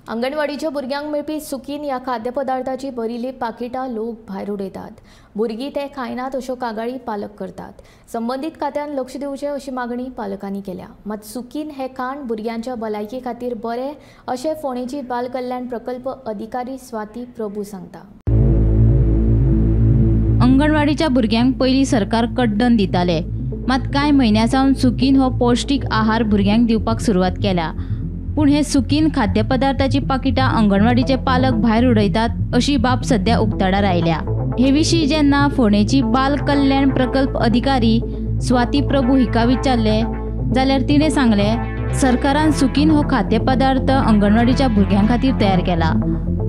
अंगणवाडीच्या भुरग्यांक मेळपी सुकीन ह्या खाद्यपदार्थाची भरिल्ली पाकिटां लोक भायर उडयतात। भुरगीं ते खायनात अश्यो कागाळी पालक करतात। संबंदीत खात्यान लक्ष दिवचें अशी मागणी पालकांनी केल्या। मात सुकीन हे खाण भुरग्यांच्या भलायकी खातीर बरें अशें फोंडेची बाल कल्याण प्रकल्प अधिकारी स्वाती प्रभू सांगता। अंगणवाडीच्या भुरग्यांक पयलीं सरकार कड्डण दिताले, मात कांय म्हयन्यां सावन सुकीन हो पौश्टीक आहार भुरग्यांक दिवपाक सुरवात केल्या। पूण हे सुकीन खाद्यपदार्थाची पाकिटां अंगणवाडीचे पालक भायर उडयतात अशी बाब सध्या उक्ताडार आयल्या। हे विशीं जेन्ना फोंडेची बाल कल्याण प्रकल्प अधिकारी स्वाती प्रभू हिका विचारले जाल्यार तिणें सांगलें, सरकारान सुकीन हो खाद्यपदार्थ अंगणवाडीच्या भुरग्यां खातीर तयार केला,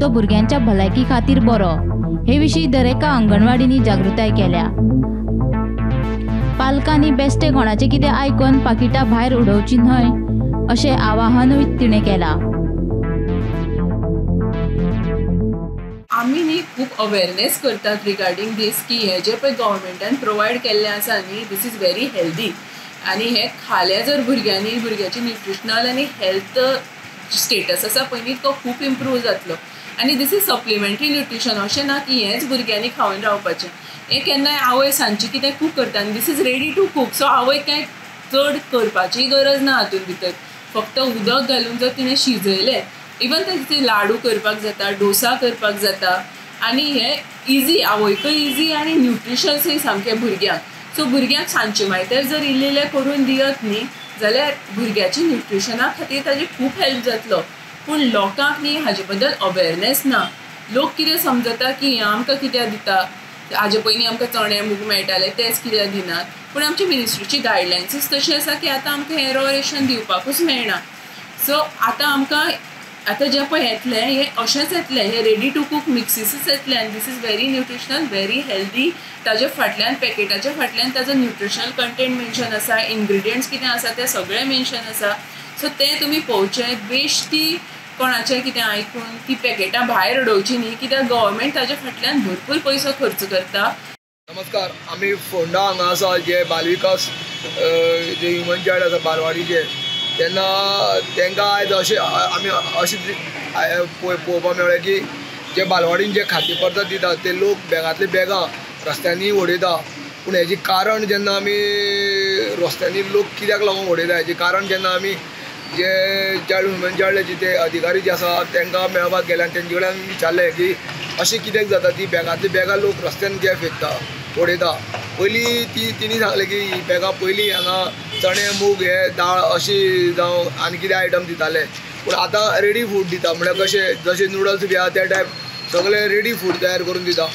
तो भुरग्यांच्या भलायकी खातीर बरो। हे विशीं दरेका अंगणवाडींनी जागृताय केल्या। पालकांनी बेश्टे कोणाचें कितें आयकून पाकिटां भायर उडोवची न्हय अशें आवाहनूय तिणें केलां। आमी न्ही खूब अवेरनेस करतात रिगार्डींग दीस की हें जें पळय गव्हर्मेंटान प्रोवायड केल्लें आसा न्ही, this is very healthy. आनी हें खालें जर भुरग्यांनी, भुरग्याची न्युट्रिशनल आनी हेल्थ स्टेटस आसा पळय न्ही तो खूब इम्प्रूव जातलो। आनी this is supplementary nutrition, अशें ना की हेंच भुरग्यांनी खावन रावपाचें। हें केन्नाय आवय सांजची कितें कूक करता आनी this is ready to cook, so आवय कांय चड करपाची गरज ना। हातूंत भितर फक्त उदक घालून जर तिणें शिजयलें, इवन ताचे लाडू करपाक जाता, डोसा करपाक जाता। आनी हें इजी, आवयकय इजी आनी न्युट्रिशन्सूय सामकें भुरग्यांक। सो भुरग्यांक सांजचे मायत्यार जर इल्लें इल्लें करून दियत न्ही जाल्यार भुरग्याची न्युट्रिशना खातीर ताजी खूब हेल्प जातलो। पूण लोकांक न्ही हाजे बद्दल अवेरनेस ना। लोक कितें समजता की हें आमकां कित्याक दिता, हाजे पयलीं आमकां चणे मूग मेळटाले तेच कित्याक दिनात। पूण आमची मिनिस्ट्रीची गायडलायन्सूच तशी आसा की आतां आमकां हें रॉ रेशन दिवपाकूच मेळना। सो आतां आमकां आतां जें पळय येतलें हें अशेंच येतलें, हें रेडी टू कूक मिक्सीसूच येतलें आनी this is very nutritional, very healthy. ताजे फाटल्यान पॅकेटाच्या फाटल्यान ताजो न्युट्रिशनल कंटेंट मेन्शन आसा, इन्ग्रिडियंट्स कितें आसा तें सगळें मेन्शन आसा। सो तें तुमी पळोवचें, बेश्टी कोणाचें कितें आयकून ती पॅकेटां भायर उडोवची न्ही, कित्याक गव्हर्मेंट ताज्या फाटल्यान भरपूर पयसो खर्च करता। नमस्कार, आमी फोंडा हांगा आसा जे बालविकास जे ह्युमन चायल्ड आसा बालवाडीचे, तेन्ना तांकां आयज अशें आमी अशें पळोवपाक मेळ्ळें की जे बालवाडीन जे खाद्यपदार्थ दितात ते लोक बॅगांतली बॅगां रस्त्यांनी उडयता। पूण हेजें कारण जेन्ना आमी रस्त्यांनी लोक कित्याक लागून उडयता हेजें कारण जेन्ना आमी जे चायल्ड ह्युमन चायल्डाचे ते अधिकारी जे आसा तांकां मेळपाक गेले आनी तेंचे कडेन विचारलें की अशें कित्याक जाता ती बॅगांतली बॅगां लोक रस्त्यान कित्याक फेकता उडयता। पयलीं ती तिणी सांगलें की ही बॅगां पयलीं हांगा चणे मूग हे दाळ अशी जावं आनी कितें आयटम दिताले, पूण आतां रेडी फूड दिता। म्हळ्यार कशें जशें नुडल्स बी आहा त्या टायप सगळें रेडी फूड तयार करून दिता।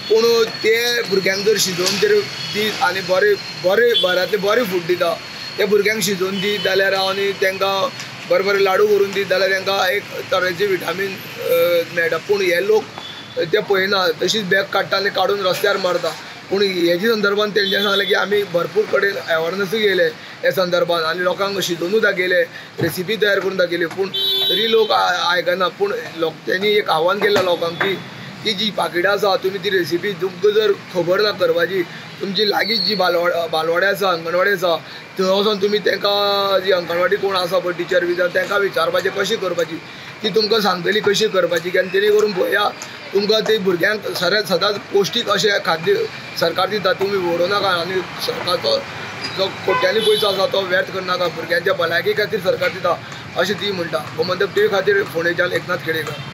पूण ते भुरग्यांक जर शिजोवन जर दीत आनी बरें बरें बऱ्यांतलें बरें फूड दिता ते भुरग्यांक शिजोवन दीत जाल्यार आनी तांकां बरें बरें लाडू करून दीत जाल्यार तांकां एक तरेचे विटामीन मेळटा। पूण हे लोक ते पळयना, तशीच बॅग काडटा आनी काडून रस्त्यार मारता। पूण हेजे संदर्भान तेंच्यांनी सांगलें की आमी भरपूर कडेन अवेरनसूय केले हे संदर्भान आनी लोकांक शिजोवनूय दाखयले, रेसिपी तयार करून दाखयली, पूण तरी लोक आयकना। पूण लोक तेणी एक आव्हान केल्लें लोकांक की ती जी पाकिटां आसा तुमी ती रेसिपी तुमकां जर खबर ना करपाची, तुमची लागींच जी बालवाडी आसा, अंगणवाडी आसा थंय वचोन तुमी तांकां जी अंगणवाडी कोण आसा पळय टिचर बी तांकां विचारपाचें कशी करपाची, ती तुमकां सांगतली कशी करपाची। आनी तेणी करून पळया तुमकां ते भुरग्यांक सदांच पौश्टीक अशें खाद्य सरकार दिता, तुमी उडोवं नाका आनी सरकारचो जो कोट्यांनी पयसो आसा तो व्यर्थ करनाका, भुरग्यांच्या भलायकी खातीर सरकार दिता अशें ती म्हणटा। गोमंतक टीव्ही खातीर फोंडेच्यान एकनाथ खेडेकर।